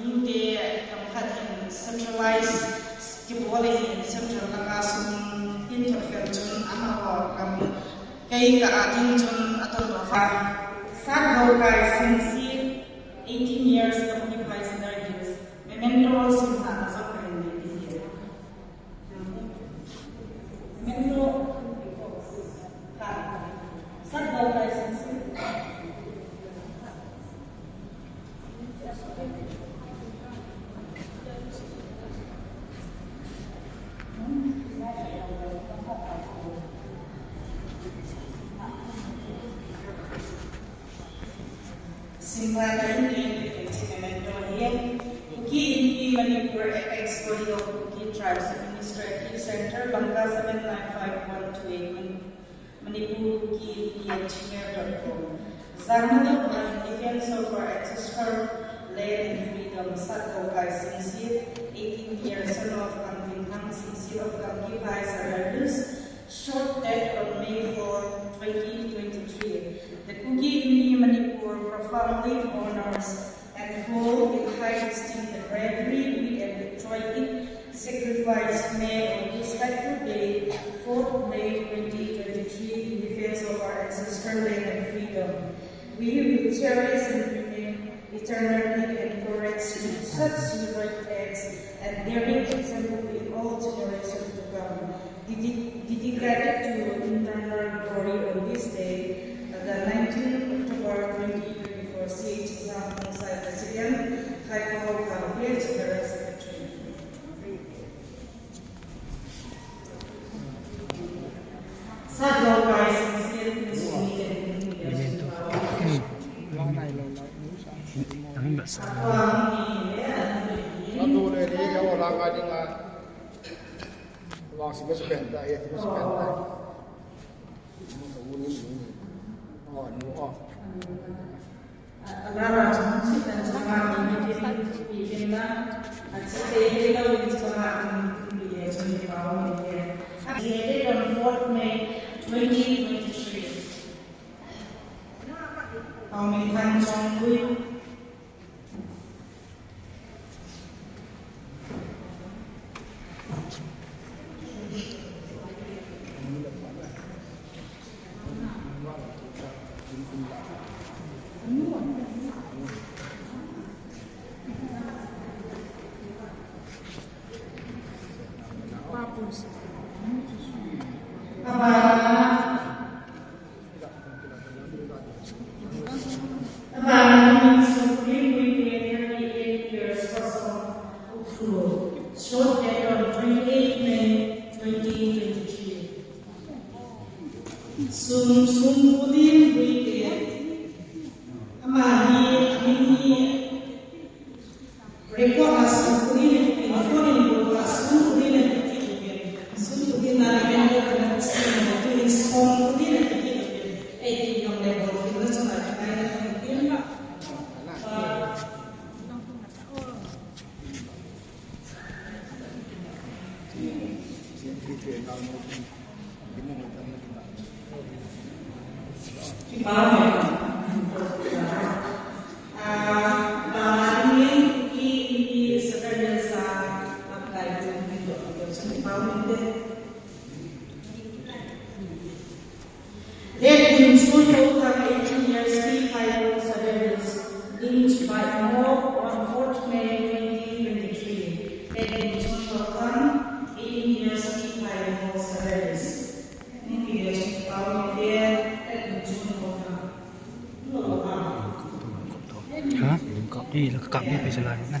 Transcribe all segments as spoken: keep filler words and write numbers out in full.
Te kam khat hin centralize kibol in central langa sum in thot khen chun amaho kam kei ka a ding chun aton lo va. Sat Dokai Singsit, eighteen years, Kamuki Pai Senior Hills. Memento simna na jong ka hin nei ding ahi. Memento. Sat Dokai Singsit. Simba Kainge, Memento ahi. Kuki Inpi Manipur, Apex Body of Kuki Tribes Administrative Centre, Lamka seven nine five one two eight, Manipur Kuki Inpi at gmail dot com. Zangna Dokman, Defense of our ancestral land and freedom, Sat Dokai Singsit, eighteen years, son of Kam Vinthang Singsit of Kamkiphai, Sagaing Hills, shot dead on May four, twenty twenty-three. The Kuki Inpi Manipur profoundly honors and hold in high esteem the bravery, wit, and heroic sacrifice made on this fateful day, fourth May twenty twenty-three, in defense of our ancestral land and freedom. We will cherish and remain eternally encouraged in such heroic acts and daring example in all generations to come. Dedi-, dedicated to eternal glory on this day, the nineteenth October twenty twenty-four, C H Zangkong Sai President, Khai Paul Kang, General Secretary. Sat Dokai Singsit, Singsit. Satu le ni, ya, orang ada. Wang si mesti bentar, ya, si mesti bentar. Oh, no, oh. Alara chun si tan chun ma ni ni ti ti ti na. A chi te te lo ni chun ma ni ni ti ti chun ni pa o ni ti. A chi te te on fourth May twenty twenty-three. Aung Min Thang Chongbui. Abana, Abana Min Sung Khin Win Win, thirty-eight years, Kosong, Ukhrul. Shot dead on twenty-eight May twenty twenty-three. Sum Sum Kudin Win Win. Ama hi, amin hi, Record a Sum Kudin, in phone in call a Sum Kudin, Sum Kudin na, Sum Kudin, eighteen yong le bol, Let him soon overcome eighteen years, P five Surveillance, linked by mob on fourth May twenty twenty-three. Let him soon overcome eighteen years, P five Surveillance. Ha? Ni la kap ni pe sila na.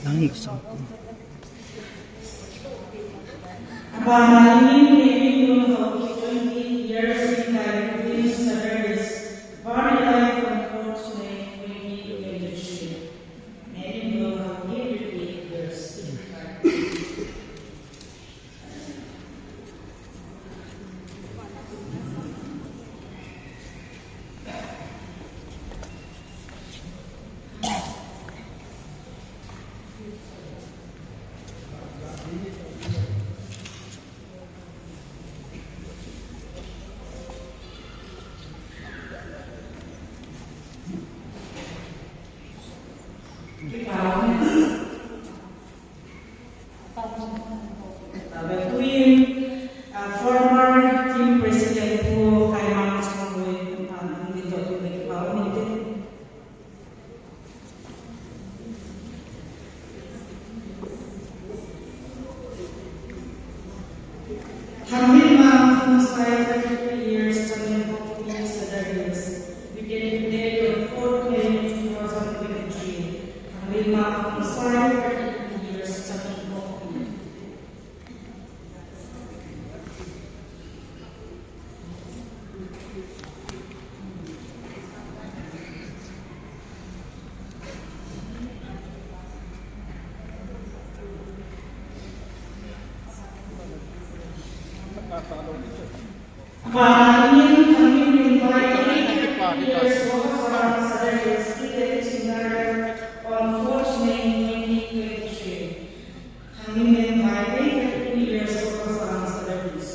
Nang sa ko. Abana Min Win Win Lun Hau Kip, twenty-eight years, in Kailin Province, Surveillance, buried alive on fourth May twenty twenty-three. Min Win Lun Hau Kip, twenty-eight years, in Kailin. Former team president Pu Khaimang Chongboi, um, in ding toh, in ding toh, in ding toh. Thangminmang Khongsai, thirty-three years, Changlin Hokpi, Sadar Hills, written today on fourth May two thousand twenty-three. Thangminmang Khongsai, thirty-three years, Changlin Hokpi. Thangminmang Khongsai, thirty-three years, Okasam, Sadar Hills.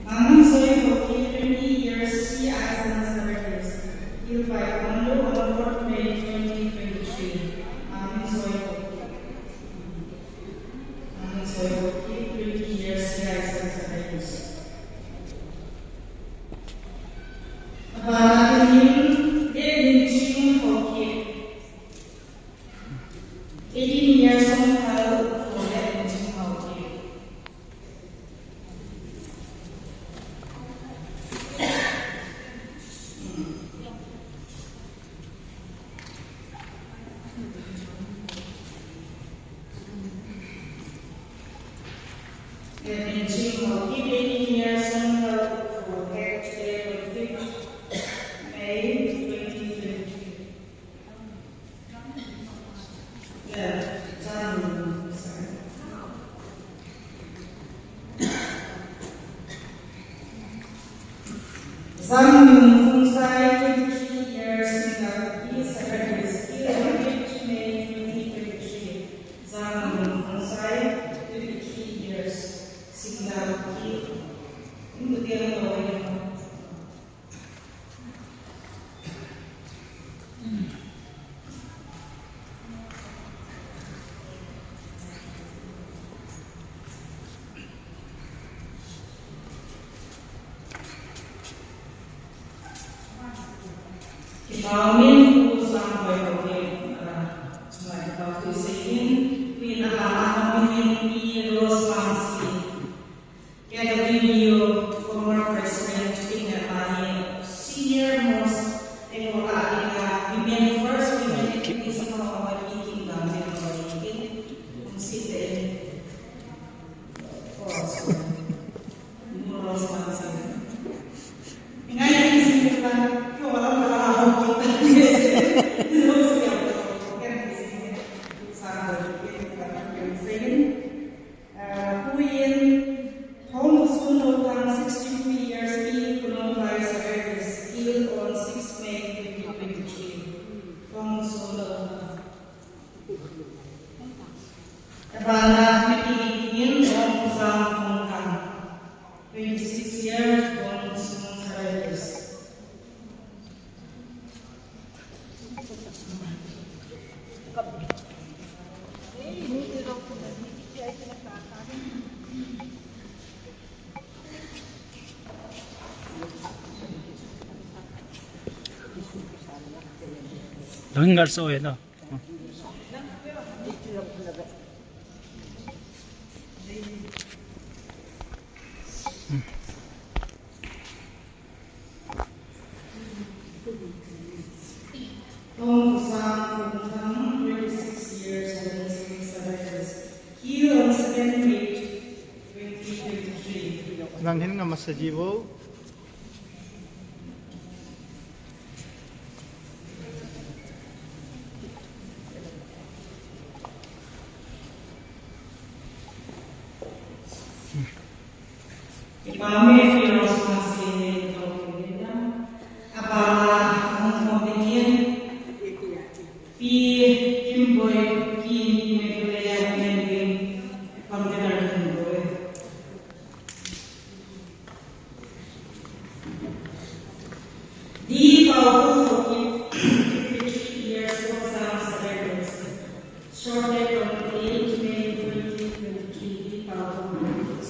Mangmin Soi Hokpi, twenty years, C I S Service. Killed by commando on fourth May twenty twenty-three. Mangmin Soi Hokpi. Mangmin Soi Hokpi, twenty years, C I S Service. Abana Lim, Lim Ching Hokpi. Eighteen years old, Hal Hokpi, Lim Ching Hokpi. Zangmin Khongsai, twenty-three years, Singngat, Secretary, Skill, on fifth May twenty twenty-three. Zangmin Khongsai, twenty-three years, Singngat, K W B O former president, King Apai, senior most, and all are in the women, first women activist of our Kingdom, and all are in the Uh, Pu Yin Thong Sun Lou Thang, sixty-two years, P Khulom Lai Surrenders, killed on six May twenty twenty-three. Thong Sun Lou Thang. Abana, Miki Yin Thong Sun Lou Thang, twenty-six years, Thong Sun Surrenders. Dangin garso eh, no? Nang hin nga masa ji vo. Kipah e, Pi Rose Masi, Pi Rose Masi. Abana, Hong Kong Indian. Pi Kimboi, Pi Immaculate Mending, Convener Kimboi. D Paopu Haokip, fifty-three years, Longzang, Southern Hills. Short date from eight May twenty twenty-three, D Paopu Haokip.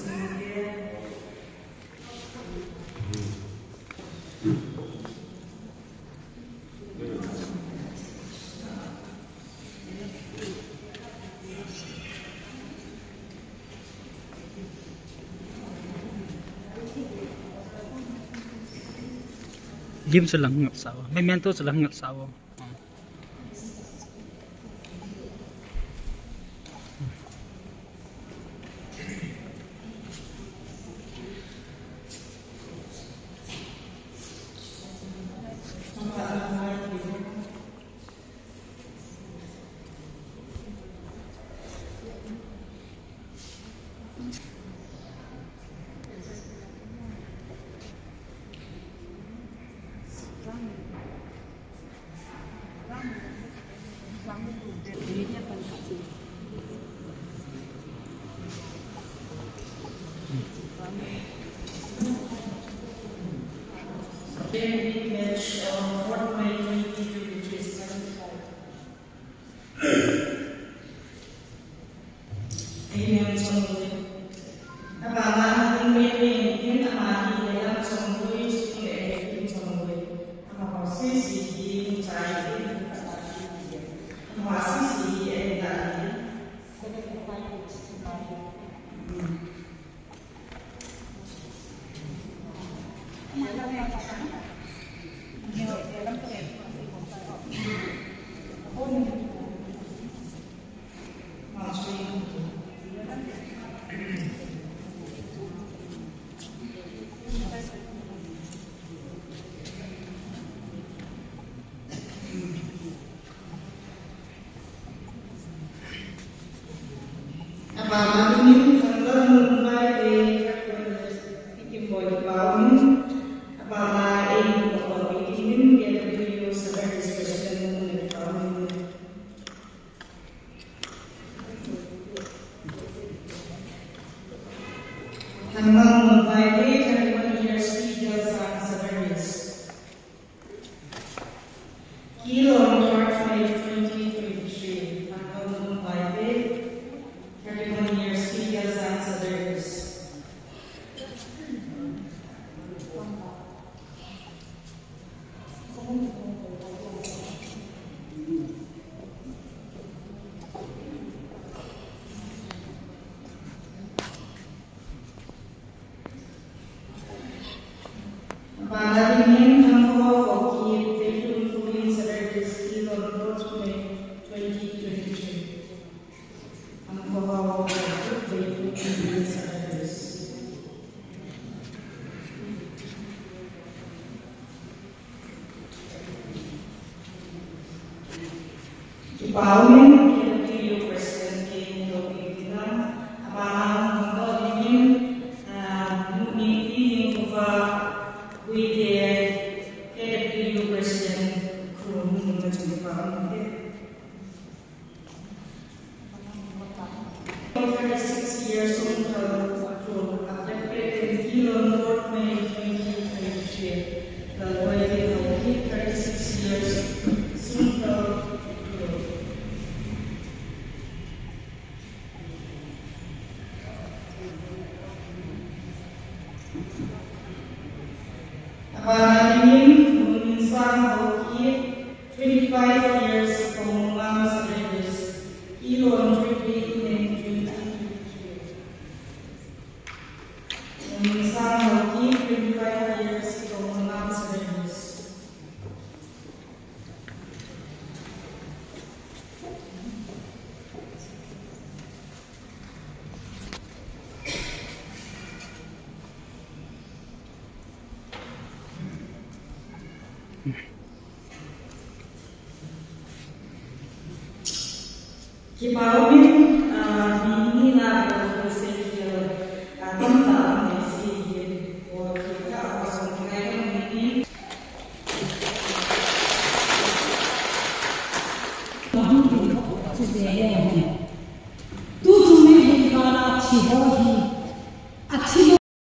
Lim chu lang ngat sao. Memento chu lang ngat sao. Then we pledge on fourth May twenty twenty-three, seven forty. Amen. Chongloi. Abana Adim Mary in, ama hi Helam Chongloi, Chunglei in Chongloi. Amaho sisi hi Muchai in, Pataki in. Amaho sisi hi Enda in. Abana dingin Thanlon Mumbai te Ikim Boy Pau in, abana ei Mumbai Ikim in K W U Southern Hills President Mumbai Pau in. Thanlon Mumbai te thirty-one years, P J Sang Southern Hills. Kilon March May twenty twenty-three, Thanlon Mumbai te, thirty-one years, P J Sang Southern Hills. Abana dingin Thangkhol Haokip, Veiphei Province, Southern Hills, Kilon, fourth May twenty twenty-three. Thangkhol Haokip, Veiphei Province, Southern Hills. Kipah in, K W U President K. Muthopi Ginlam, abana hung doh dingin, ah, Mutmiti Ninkhuva Guite, K W U President, Khrul Mutmiti Ninkhuva Guite. Thirty-six years, Songthal Khrul, abducted in Kilon, fourth May twenty twenty-three. Lalboi Haokip, thirty-six years, Songthal Khrul. Abana dingin Numinsang Haokip, twenty-five years, Konglam Southern Hills, Kilon, twenty-eight May twenty twenty-three. Numinsang Haokip, twenty-five years, Konglam Southern Hills. Kipah umin, ah, mi ni nga